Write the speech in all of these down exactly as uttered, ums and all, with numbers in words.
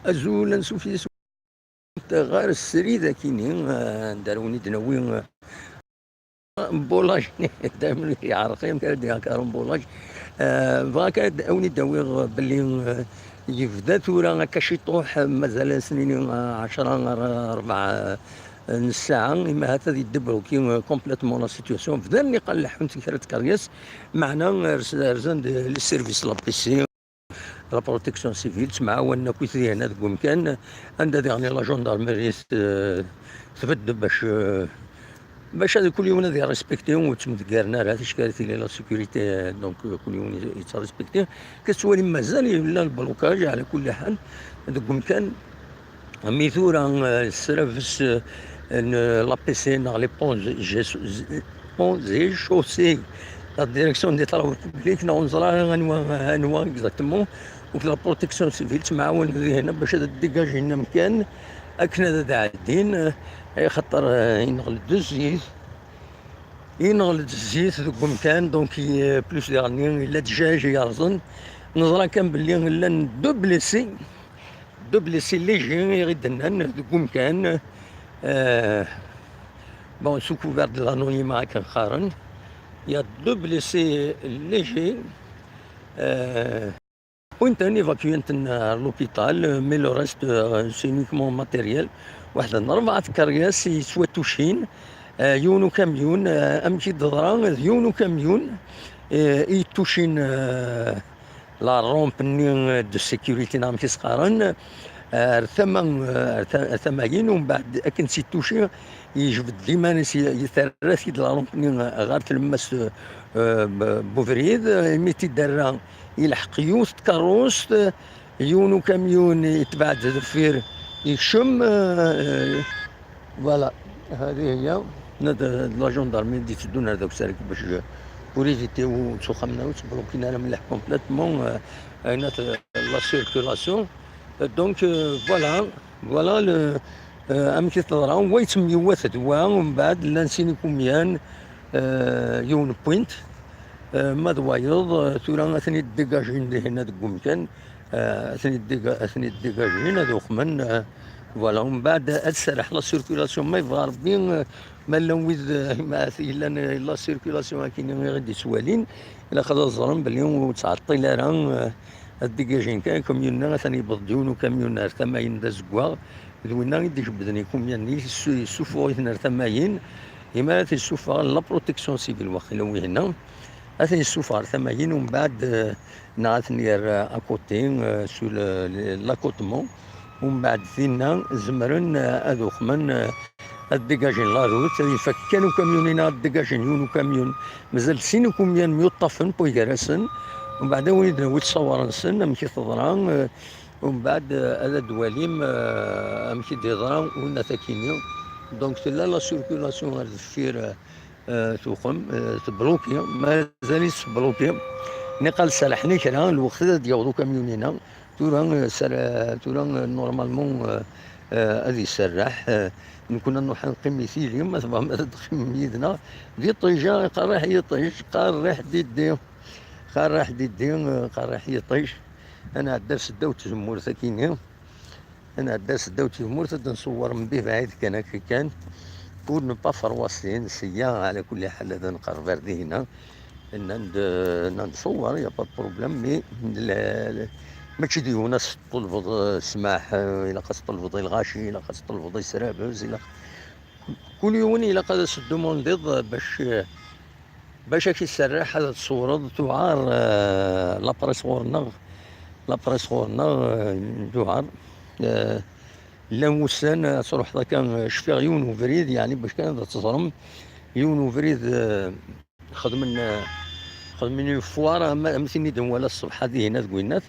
Azul, ansuf yis-wen ɣer srid akini, eh, anda ara wen-id-nawi, eh, ambulaj. Daymen yeɛreq, amek ara d-iɛker ambulaj? Eh, bɣiɣ kan ad wen-id-awiɣ belli, eh, yebda tura akka ciṭuḥ, eh, mazal ad s-nini, eh, ɛecra ar rebɛa, eh, n ssaɛa, imi ahat ad yeddebloki, eh, complètement la situation. Bdan iqan leḥḥunt kra n tkeryas, meɛna, eh, rs-, rzan-d les services, la P C, la protection civile, ttemɛawanen akkit dihna deg umkan, anda diɣen la gendarmerie t-, tbedd bac, eh, bac ad kul yiwen ad irrespecti, ur ttmdeggaren ara, ticki ara tili la sécurité, donc, eh, kul yiwen yettrespecti. Tettwalim mazal yella lblokaj, ɛla kulli ḥal, deg umkan. Mi tura, eh, srabes, eh, n l'A P C neɣ les ponts et, ponts et chaussées, la direction des travaux publics, neɣ ur neẓra ara anwa, anwa exactement, u la protection civile ttemɛawanen dihna bac ad dégagin amkan akken ad, ad ɛeddin, eh, axaṭer, eh, yenɣel-d zzit, yenɣel-d zzit deg umkan, donc, eh, plus diɣen yella-d jaj yerẓen. Neẓra kan belli llan deux blessés, deux blessés légers i ɣ-d-nnan deg umkan. Euh, bon, sous couvert de l'anonymat akken qqaren, il y a deux blessés légers. Euh, wwin-ten, évacuent-ten à l'hôpital, mais le reste, euh, c'est uniquement matériel. Waḥed n rebɛa tkeryas yettwatucin, euh, yiwen ukamyun, euh, amek i d-teḍra, d yiwen ukamyun, euh, i yettucin, euh, la rampe-nni de sécurité neɣ amek i s-qqaren, ar tama, ar ta-, ar tama-in, umbeɛd akken tt-ittuci, yejbed-d iman-is, y-, y-, terra-t-id la rampe-nni ɣer tlemmast, euh, b-, n ubrid, imi t-id-terra, yelḥeq yiwet n tkeṛṛust, yiwen ukamyun yetbeɛ-d deffir, yekcem, euh, Voilà, هذه هي. هنا د-، د la gendarmerie d-itteddun ar deg usarag bac pour éviter u ttwaxamen ara ur ttblokin ara mliḥ complètement, euh, ayna t-, la circulation. Euh, donc, euh, voilà, voilà le, euh, amek i teḍra, wa yettemyiwat d wa, umbeɛd llan sin ikumyan, euh, yiwen n point, euh, ma d wayeḍ, euh, tura ad ten-id-dégagin dihna deg umkan. Eh, ad ten-id-dega-, ad ten-id-dégagin, ad uxmen, eh, voilà, umbeɛd ad serreḥ la circulation, ma yebɣa Rebbi, eh, ma llan wid, eh, ma yellan, eh, la circulation akkin i ɣ-d-ittwalin, ilaq ad ẓren belli ur ttɛeṭṭil ara, eh, ad dégagin kan, akamyun-nni atan yewweḍ-d yiwen ukamyun ar tama-in d azeggaɣ, d winna i d-ijebbden ikumyan-nni, yessu-, yessufuɣ-iten ar tama-in, imi ara t-yessufeɣ la protection civile waqila wihin-a, ad ten-yessufeɣ ar tama-in, umbeɛd, eh, neɣ ad ten-yerr à côté, euh, sur le, le, l'accotement. Umbeɛd dinna zemren, euh, ad uxmen, euh, ad dégagin la route, ad ifak kan ukamyun-inna ad dégagin yiwen ukamyun. Mazal sin ikumyan myuṭṭafen, wway gar-asen. Umbeɛd ad wen-id-nawi ttṣawar-nsen, amek i teḍra, euh, umbeɛd, euh, ad d-twalim, euh, amek i d-yeḍra winna takini. Donc tella la circulation ar deffir, euh, eh, tuqem, eh, tebluki, mazal-itt tebluki. Niqal serrḥen i kra, lweqt ad d-yaweḍ ukamyun-inna. Tura, eh, ser-, eh, tura, eh, normalement, eh, eh, ad iserreḥ. Eh, nekkni ad nruḥ ad neqqim i tili, ma tebɣam ad d-teqqimem yid-neɣ. D iṭij, ah, qerriḥ yiṭij, qerriḥ diddi. Qerriḥ diddi, eh, qerriḥ yiṭij. Ad nɛeddi ar seddaw n tzemmurt akini. Ad nɛeddi ar seddaw n tzemmurt, ad nṣewwer mebɛid kan akka kan. Pour ne pas froisser, sya, ɛla kulli ḥal, ad nqerreb ar dihna. Nnan-d, nnan-d ṣewwer, y a pas de problème, mais la, la, mačči d yiwen ad s-tṭelbeḍ, eh, ssmaḥ, eh, ilaq ad s-tṭelbeḍ i lɣaci, ilaq ad s-tṭelbeḍ i srabez, ilaq, kul yiwen ilaq ad as-tdumundiḍ, eh, bac, eh, Bac ad k-iserreḥ ad tṣewreḍ, tuɛer, eh, la presse ɣur-neɣ, la presse ɣur-neɣ, eh, tuɛer. Eh, llan wussan ad truḥeḍ akka, eh, cfiɣ yiwen ubrid, yeɛni bac kan ad teẓrem, yiwen ubrid, eh, xedmen, eh, xedmen une foire, am, am tin i d-nwala ṣṣbeḥ-a dihin ad gwinnat.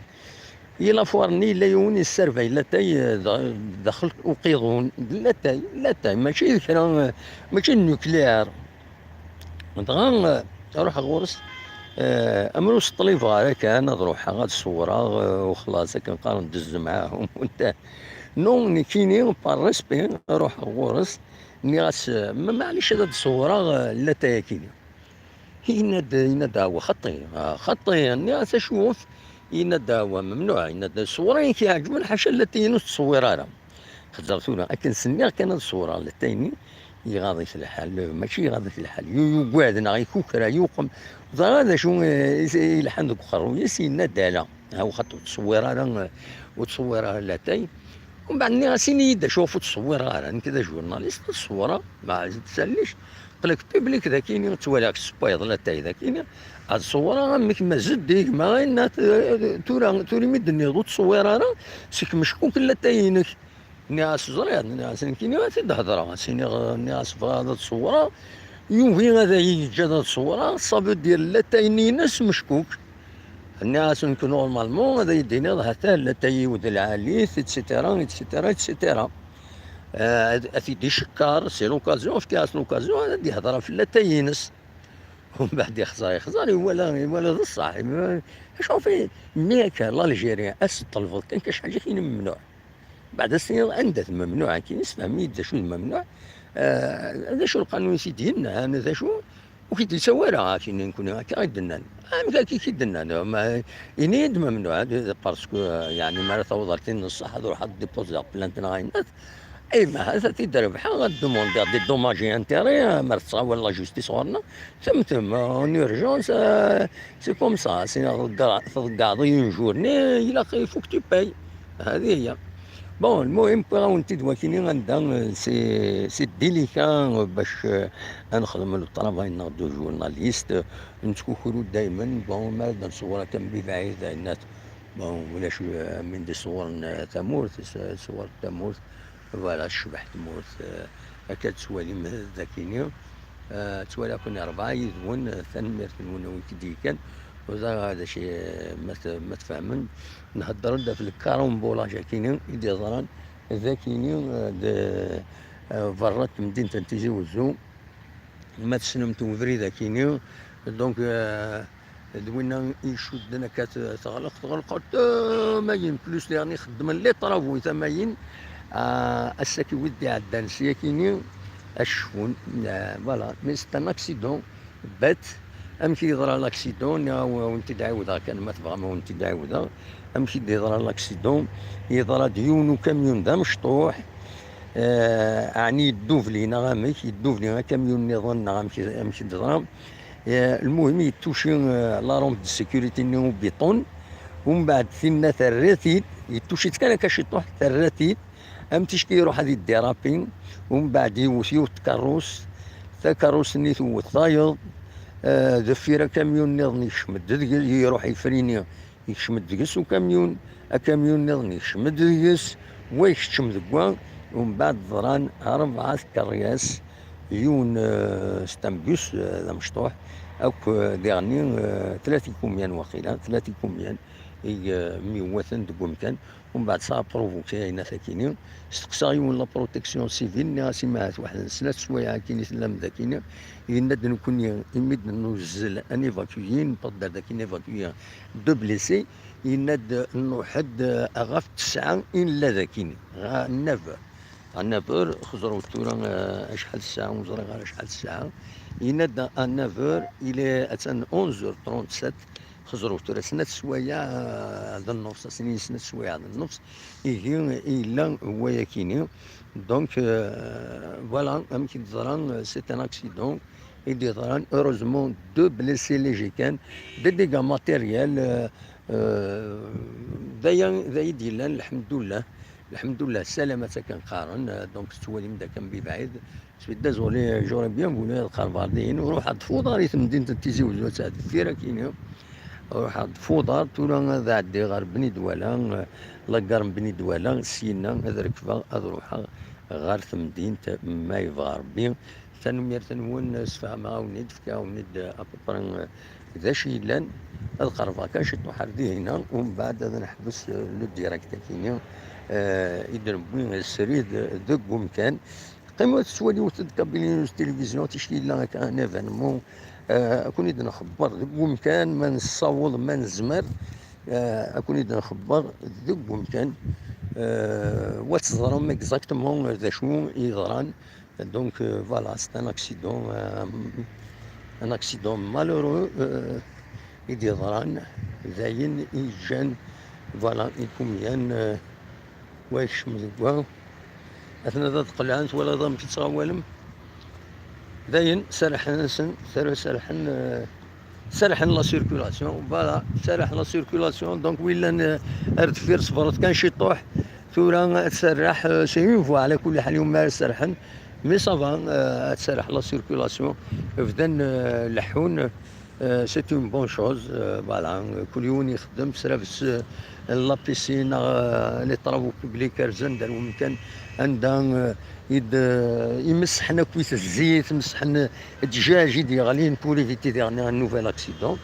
I la foire-nni yella yiwen yesservay latay, eh, da-, daxel uqiḍun. D latay, latay, mačči d kra, eh, mačči d nucléaire. Dɣa, eh, ruḥeɣ ɣur-s, eh, am ur s-ṭlibeɣ ara kan, ad ruḥeɣ ad ṣewreɣ, eh, u xlaṣ, akken qqaren, ddez mɛahum, u nta-, non, nekkini, par respect, ruḥeɣ ɣur-s, nniɣ-as, eh, ma, maɛlic ad d-ṣewreɣ, eh, latay-akini. Yenna-d, yenna-d: "Awa, xaṭi, ah, xaṭi." Nniɣ-as: "Acu?" Yenna-d: "Wa memnuɛ." Yenna-d: "Ṣṣwura i k-iɛeǧben, ḥaca latay-inu ur tettṣewwir ara." Xezzar tura, akken s-nniɣ kan ad ṣewwreɣ latay-nni, iɣaḍ-it lḥal, mačči iɣaḍ-it lḥal, yu-, yugad neɣ ikukra, yuqem. Ẓriɣ d acu, eh, i, i yelḥan deg uqerruy-is, yenna-d: "Ala, ha, xaṭer ur tettṣewwir ara, eh, ur tettṣewwir ara latay." Umbeɛd nniɣ-as: "Ini-yi-d acu ɣef ur tettṣewwireḍ ara, nekk d ajurnalist, ad ṣewwreɣ, ma ttsallic, aql-ak public dagini, ttwaliɣ-k tessewwayeḍ latay dagini, ad ṣewwreɣ amek ma zeddig, ma ayen, tura, tura imi d-tenniḍ ur tettṣewwir ara, seg meckuk latay-inek." Nniɣ-as: "Ẓriɣ," nniɣ-as, "nekkini ad t-id-hedreɣ, ad s-iniɣ, nniɣ-as bɣiɣ ad t-ṣewwreɣ, yugi ad iyi-yeǧǧ ad t-ṣewwreɣ, ça veut dire latay-nni-ines meckuk." Nniɣ-as: "Nekk normalement ad iyi-d-tiniḍ hata latay-iw d lɛali-t, et cetera, et cetera, et cetera." Eh, ad, ad t-id-icekker, c'est l'occasion, efk-as l'occasion ad d-ihder ɣef latay-ines. Umbeɛd ixẓer, ixẓer, iwala, iwala d ṣṣeḥ. Ima-, acu ɣef i-, mmi akka, l'Algérie, ad s-tṭelbeḍ kan kac ḥaǧa akin memnuɛ. Beɛd ad s-tiniḍ anda-t memnuɛ, akin isefhem-iyi-d d acu d memnuɛ, eh, d acu lqanun i s-id-yennan, d acu, ur k-id-yettawi ara, akin nekkni akka i d-nnan. Amek akka i k-id-nnan? Ma, ini-yi-d memnuɛ, d, d, parce que, yeɛni, mi ara taweḍ ar tin n ṣṣeḥ, ad ruḥeɣ ad d-déposer plainte neɣ ayen. Ay, ma ha-t-a t-id-rebḥeɣ, ad d-demandiɣ des dommages et intérêts, ma tettɣawal la justice ɣur-neɣ, temtem, en urgence, euh, c'est comme ça, c'est tḍeggaɛeḍ une journée, ilaq, il faut que tu payes. هذه هي. Bon, المهم, wwiɣ-awen-t-id wakini anda, euh, c'est, c'est délicat, euh, bac, euh, ad nexdem le travail-nneɣ de journaliste, nettkukru daymen, bon, ma ad nṣewwer akka mebɛid, ayen-at, bon, ulac, euh, min d-iṣewwren, euh, tamurt, s-, ṣewwer tamurt. Voilà, tecbeḥ tmurt, eh, akka tettwalim dagini. Eh, ttwaliɣ-ken rebɛa yid-wen, eh, tanemmirt-nwen a win k-d-yekkan. Ur ẓriɣ ara d acu, eh, ma t-, ma tfehmem. Nhedder-d ɣef le carambolage akini i d-yeḍran dagini, eh, d, eh, berra n temdint n Tizi Wezzu. Ma tessnem-t ubrid akini, donc, euh, d winna i icudden akka t-, teɣleq, teɣleq tamayin, plus daɣen i xeddmen les travaux i tamayin, euh, ass-agi wid d-iɛeddan s yakini, ad cfun, euh, voilà, mais c'est un accident bête. Amek i yeḍra l'accident? Nniɣ-awen-t-id-ɛiwdeɣ kan, ma tebɣam awen-t-id-ɛiwdeɣ. Amek i d-yeḍra l'accident? Yeḍra-d yiwen ukamyun d amecṭuḥ, eh, ɛni yeddubli neɣ amek? Yeddubli akamyun nniḍen neɣ amek, amek i d-teḍra? Eh, lmuhim, yettuci, eh, la rampe de sécurité-nni ubiṭun, umbeɛd tinna terra-t-id, yettuci-tt kan akka ciṭuḥ, terra-t-id, am ticki iruḥ ad iddirapi, umbeɛd yewwet yiwet tkerrust, takerrust-nni tewwet tayeḍ, eh, deffir akamyun nniḍen yekcem-d deg-, iruḥ yefrini, yekcem-d deg-s ukamyun, akamyun nniḍen yekcem-d deg-s, wa yekcem deg wa, umbeɛd ḍran rebɛa tkeryas, yiwen, eh, s tambus, eh, d amecṭuḥ, akk, eh, diɣenni, eh, tlata ikumyan waqila, tlata ikumyan i, eh, myewwaten deg umkan, umbeɛd ça a provoqué ayen akini. Steqsaɣ yiwen la protection civile, nniɣ-as: "Imahat weḥd n snat swayeɛ akini tellam dakini?" Yenna-d: "Nekkni imi d-nuzzel ad n-évacuer, newweḍ-d ar dakini évacuer deux blessés." Yenna-d: "Nruḥ-d, eh, ɣef tesɛa i nella dakini, ɣer neuf heures." À neuf heures, xeẓrew tura, eh, acḥal ssaɛa, ur ẓriɣ ara acḥal ssaɛa. Yenna-d: "À neuf heures, il est, attan onze heures trente-sept." Xeẓrew tura snat swayeɛ, eh, d nnefs, ass-nni snat swayeɛ d nnefs, ihi yella wayakini. Donc, euh, voilà, amek i d-teḍra, c'est un accident i d-yeḍran. Heureusement, deux blessés légers kan, des dégâts matériels, euh, euh, d aya, d aya i d-yellan, lḥemdullah. Lḥemdullah, ssalamat akken qqaren, euh, donc tettwalim-d akka mebɛid. Je suis désolé, j'aurais bien voulu ad qerbeɣ dihin. Ruḥeɣ-d f uḍar i temdint n Tizi Wezzu, ad deffir akini. Ruḥeɣ-d f uḍar, tura ad ɛeddiɣ ɣer Bni Dwala, la gare n Bni Dwala, syenna ad rekbeɣ, ad ruḥeɣ ɣer temdint, ma yebɣa Rebbi. Tanemmirt-nwen, sfehmeɣ-awen-id, fkiɣ-awen-id à peu près d acu yellan. Ad qerbeɣ kan ciṭuḥ ar dihina, umbeɛd ad neḥbes le direct akini, eh, i d-newwi srid deg umkan. Qqimet tettwaliwt-d Kabylie News Télévision, ticki yella akka un événement, eh, ad ken-id-nxebber deg umkan, ma nessaweḍ, ma nezmer, eh, ad ken-id-nxebber deg umkan, eh, wa teẓrem exactement d acu i yeḍran. Donc, euh, voilà, c'est un accident, euh, un accident malheureux, euh, i d-yeḍran, d ayen i yeǧǧan, voilà, ikumyan, euh, wa yekcem deg wa. Atna da d-qelɛen, twalaḍ amek i ttɣawalen. Dayen, serrḥen-asen, serrḥen, euh, serrḥen la circulation, voilà, serrḥen la circulation. Donc, wi llan, euh, ar deffir, ṣebret kan ciṭuḥ. Tura ad tserreḥ, euh, c'est une voie, ɛla kulli ḥal, yumi ara serrḥen. Mais ça va, euh, ad tserreḥ la circulation. Bdan, euh, leḥḥun. Euh, c'est une bonne chose, euh, voilà. Kul yiwen ixeddem s rabes, euh, la piscine, euh, les travaux publics, rzen-d ar wemkan anda, euh, i d-, euh, imesḥen akkit zzit, mesḥen ddjaj i d-yeɣlin pour éviter daɣen un nouvel accident.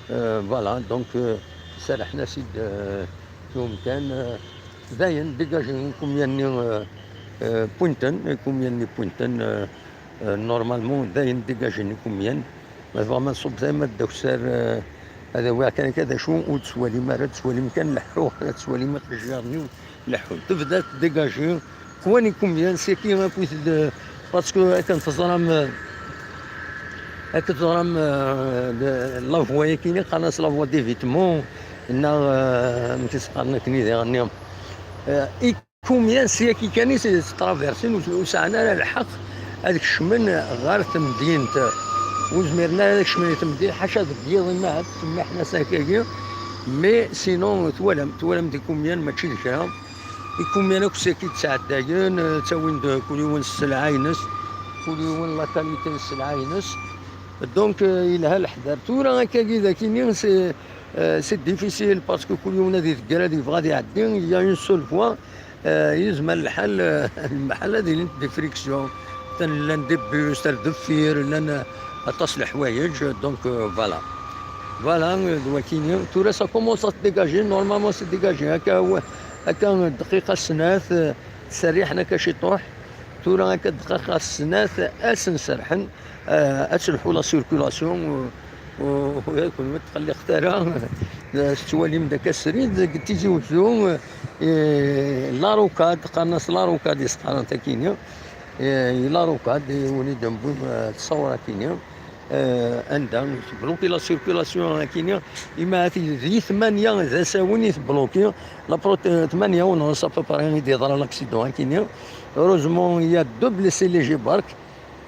Euh, voilà, donc, euh, serrḥen-as-id, euh, i wemkan, euh, dayen, dégager ikumya-nni, euh, euh, wwin-ten, ikumya-nni wwin-ten, euh, euh, normalement, dayen, dégager ikumya. Ma tebɣam ad nṣubb tama d akessar, euh, ad awiɣ kan akka d acu ur tettwalim ara, tettwalim kan leḥḥuɣ, ad tettwalim iqejjiren-iw leḥḥun. Tebda tdégagé, kwan ikumyan, c'est qui un puits de, parce que akken teẓram, euh, akken teẓram, euh, de, la voie-agi-nni, qqaren-as la voie d'évitement, neɣ, euh, amek i s-qqaren akken i diɣen-nni. Euh, Kumya s yaki kan i s-, s traversin, ur, ur sɛan ara lḥeqq ad kecmen ɣer temdint. Ur zmiren ara ad kecmen i temdint, ḥaca deg yiḍ, ma ad tsemmiḥen-as akkagi. Mais sinon, twalam, twalam di kumyan mačči d kra. Ikumyan akk s yaki d-ttɛeddayen, eh, ttawin-d kul yiwen s sselɛa-ines, kul yiwen la qualité n sselɛa-ines. Donc, eh, yelha leḥder. Tura akkagi d akini, c'est, eh, c'est difficile parce que kul yiwen ad idegger, ad yebɣa ad iɛeddi, il y a une seule voie. Eh, yezmer lḥal, eh, lmeḥal ad ilint des frictions. Atan llan des bus ar deffir, llan, eh, aṭas leḥwayeǧ, donc, eh, voilà. Voilà, eh, d wakini. Tura ça commence à se dégager, normalement c'est dégagé. Akka, wa-, akka dqiqa snat, eh, serriḥen akka ciṭuḥ. Tura akka dqiqa snat, ad sen-serrḥen, eh, ad telḥu la circulation, eh, u, u, u, ur tqelliqet ara, eh, tettwalim d akka srid deg Tizi Wezzu, eh, la rocade, qqaren-as la rocade, i s-qqaren takini, eh, la rocade, i win i d-newwi, eh, ttṣawra akini, eh, anda tebluki la circulation akini, ima di tmanya d asawen i tebluki, la pro-, tmanya u nus à peu près i d-yeḍra l'accident akini. Heureusement, il y a deux blessés légers bark.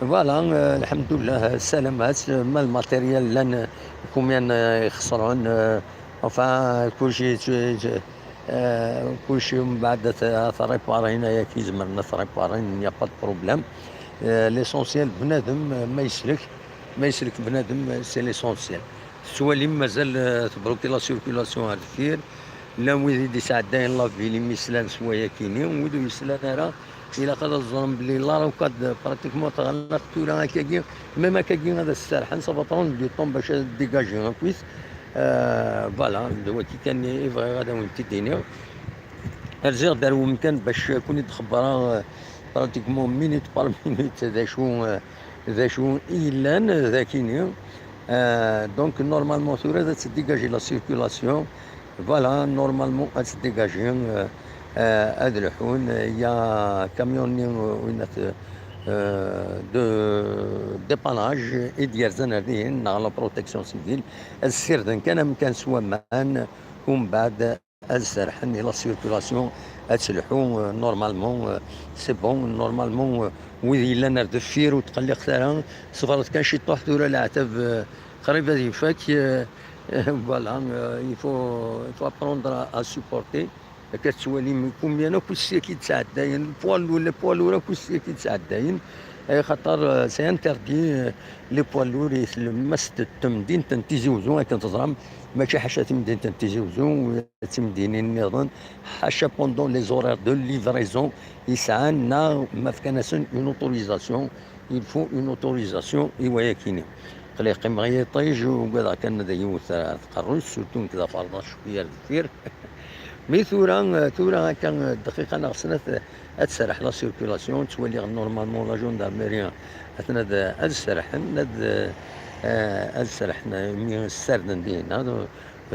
Voilà, euh, lḥemdullah, salamat, ma lmatéryal llan, kumyan, euh, ixesren, euh, enfin, kulci, tu, tu, euh, kulci mbeɛd ad t-, ad t-riparen, ayaki zemren ad t-riparen, il n'y a pas de problème. Euh, l'essentiel, bnadem, euh, ma yeslek, ma yeslek bnadem, euh, c'est l'essentiel. Tettwalim mazal, euh, tebloki la circulation ar deffir. Llan wid i d-isɛeddayen la ville, imi slan s wayakini, wid ur yeslan ara, ilaq ad ẓren belli la rocade pratiquement teɣleq tura akkagi, même akkagi ad as-serrḥen, ça va prendre du temps bac ad dégager akkit. Euh, voilà, d waki kan i bɣiɣ ad awen-t-id-iniɣ. Rziɣ-d ar wemkan bac ad ken-id-xebbreɣ, euh, pratiquement minute par minute d acu, euh, d acu i yellan, euh, d akini. Euh, donc normalement tura ad tt-dégager la circulation. Voilà, normalement ad tt-dégager, euh, euh, ad lḥun, il y a camion-nni, euh, winat, euh, de dépannage i d-yerzan ar dihin, neɣ la protection civile, ad ssirden kan amkan s waman, umbeɛd ad serrḥen i la circulation ad telḥu, euh, normalement, euh, c'est bon, normalement, euh, wid yellan ar deffir ur tqelliqet ara, ṣebret kan ciṭuḥ tura leɛtab, euh, qrib ad ifak, euh, voilà, euh, il faut, il faut apprendre à, à supporter. Akka tettwalim ikumyan akk s yaki d-ttɛeddayen, poids lourd, les poids lourds akk s yaki d-ttɛeddayen, axaṭer, euh, c'est interdit, euh, les poids lourds i tlemmast n temdint n Tizi Wezzu, akken teẓram, mačči ḥaca timdint n Tizi Wezzu, d timdinin nniḍen, ḥaca pendant les horaires de livraison i sɛan, neɣ ma fkan-asen une autorisation, il faut une autorisation i wayakini. Aql-i qqimeɣ i yiṭij, ugadeɣ kan ad yiwet ar tqerrust, surtout nekk d aferḍas cwiya ar deffir. Mi tura, tura akka dqiqa neɣ snat ad tserreḥ la circulation, ttwaliɣ normalement la gendarmerie atna ad, ad serrḥen, ad, eh, ad serrḥen mi ssarden dinna.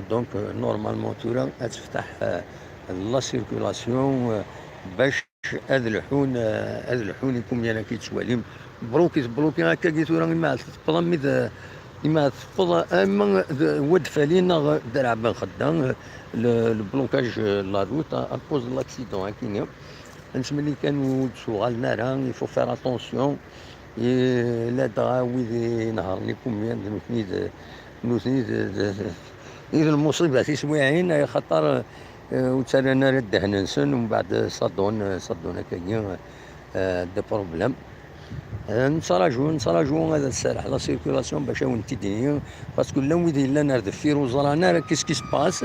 Donc, normalement tura ad tefteḥ, eh, la circulation, eh, bac ad lḥun, eh, ad lḥun ikumyan akka i tettwalim. Bloki, tbloki akkagi tura, imaɛel tewweḍ armi d, Ima teffeḍ ama d Wad Fali neɣ Draɛ Ben Xedda, le, le blocage, la route à cause de l'accident, akini. Nesmel-ik kan ur d-tuɣalen ara, il faut faire attention. Et ladɣa wid inehṛen ikumyan d nutni d, nutni d, d, d, i d lmuṣibat iswiɛin, axaṭer, eh, ur ttarran ara ddehn-nsen, umbeɛd ṣaddun, ṣaddun akkagi, eh, des problèmes. Eh, nettraǧu, nettraǧu ad tserreḥ la circulation bac ad wen-t-id-ini, parce que llan wid yellan ar deffir ur ẓran ara qu'est-ce qui se passe.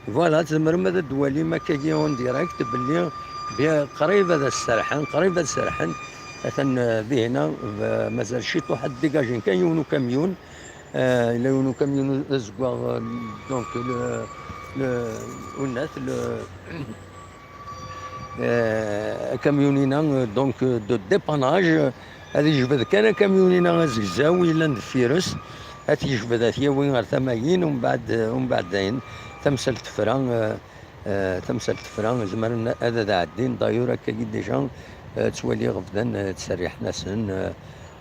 Voilà, tzemrem ad d-twalim akkagi en direct belli bi-, qrib ad as-serḥen, qrib ad serḥen. Atan, eh, dihina, eh, mazal ciṭuḥ ad d-dégagen kan yiwen ukamyun. Eh, yella yiwen ukamyun azeggaɣ, eh, donc, le, le, unat, le, eh, akamyun-ina, eh, donc, eh, de dépannage, eh, ad yejbed kan akamyun-ina azegzaw yellan deffir-s, ad t-yejbed, ad t-yawi ɣer tama-yin, umbeɛd, eh, umbeɛd dayen, tamsalt tefra, eh, eh, tamsalt tefra, zemren ad, ad ɛeddin. D'ailleurs, akkagi déjà, eh, ttwaliɣ bdan, eh, ttserriḥen-asen, eh,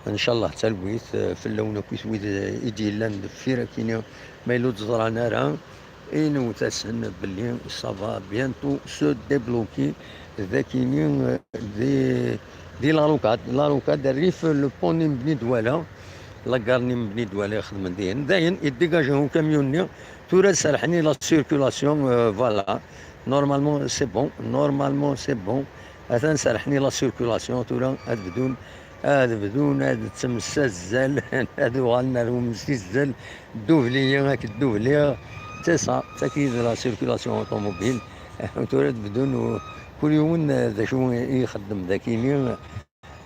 ncallah d talwit, eh, fell-awen akkit wid, eh, i d-yellan deffir akini, ma yella ur ẓran ara, inewt-asen belli ça va bientôt se débloquer d akini, eh, di, di la rocade, la rocade rrif le pont n Bni Dwala, la gare n Bni Dwala ixedmen dihin. Dayen, iddigajen ukamyun-nni, tura serḥen i la circulation, euh, voilà. Normalement, c'est bon. Normalement, c'est bon. Atan serḥen i la circulation, tura ad bdun, ad bdun, ad ttemsazzalen, ad uɣalen ar umsizzel, ddubli-yi, ad k-ddubliɣ. C'est ça, d tagi d la circulation automobile. Tura ad bdun, u-, kul yiwen, euh, d acu i ixeddem dakini.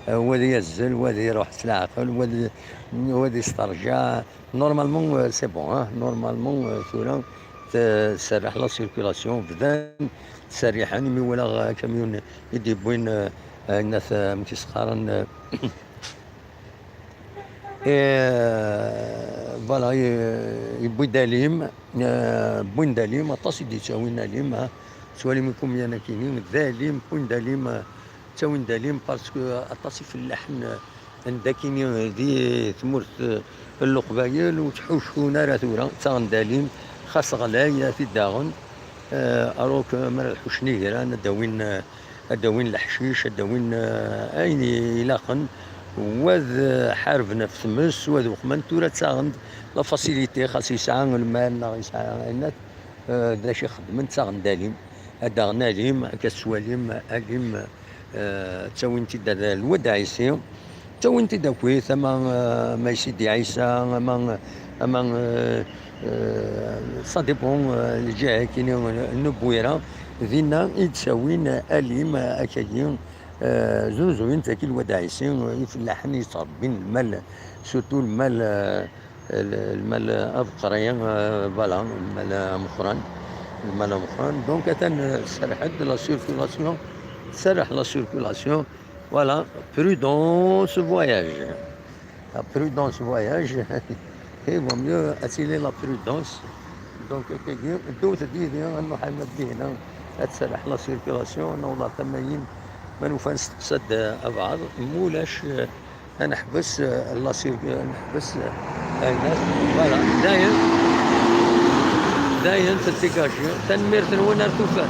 Eh, wa ad yazzel, wa ad iruḥ s leɛqel, wa ad, wa ad isterǧa. Normalement, eh, c'est bon, hein. Normalement, eh, tura tserreḥ la circulation, bdan ttserriḥen, imi walaɣ akamyun i d-yewwin, eh, ayennat, eh, amek i s-qqaren, eh, eh, voilà, ye-, yewwi-d alim, eh, wwin-d alim, aṭas i d-yettawin alim, ha. Tettwalim ikumyan akini, d alim, wwin-d alim, eh, ttawin-d alim, parce que aṭas ifellaḥen, eh, n dakini di tmurt, eh, n Leqbayel ur ttḥuccun ara tura, ttaɣen-d alim, xas ɣlay, a t-id-aɣen, eh, alors que mi ara ḥuccen igran, ad d-awin, eh, ad d-awin leḥcic, ad d-awin, eh, ayen ilaqen, wa ad, eh, ḥarben ɣef tmes, wa ad uqmen, tura ttaɣen-d la facilité, xas yesɛa lmal neɣ yesɛa ayen, eh, d acu ixeddmen, ttaɣen-d alim. Ad d-aɣen alim, akka tettwalim alim, eh, ttawin-t-id ar Lwad Ɛisi, ttawin-t-id akkit, ama, eh, ama i Sidi Ɛisa, ama, ama, eh, eh, ça dépend, eh, lǧiha-agi n Bwira, dinna i d-ttawin alim, eh, akkagi, eh, zuzuyen-t dagi Lwad Ɛisi, eh, ifellaḥen yettṛebbin lmal, surtout lmal, eh, l-, lmal abeqri, eh, voilà, lmal ameqqran, lmal ameqqran. Donc, atan, eh, tserreḥ-d la circulation, tserreḥ la circulation. Voilà, prudence voyage. La prudence voyage, il vaut mieux attirer la prudence. Donc, akkagi, ddut-d yid-i, ad nruḥ arma d dihna, ad tserreḥ la circulation, naweḍ ar tama-yin, ma nufa nesteqsa-d, eh, abɛaḍ, ma ulac, eh, ad neḥbes, eh, la cir-, eh, neḥbes, eh, ayennat. Voilà, dayen, dayen, tedégagi. Tanemmirt-nwen, ar tufat.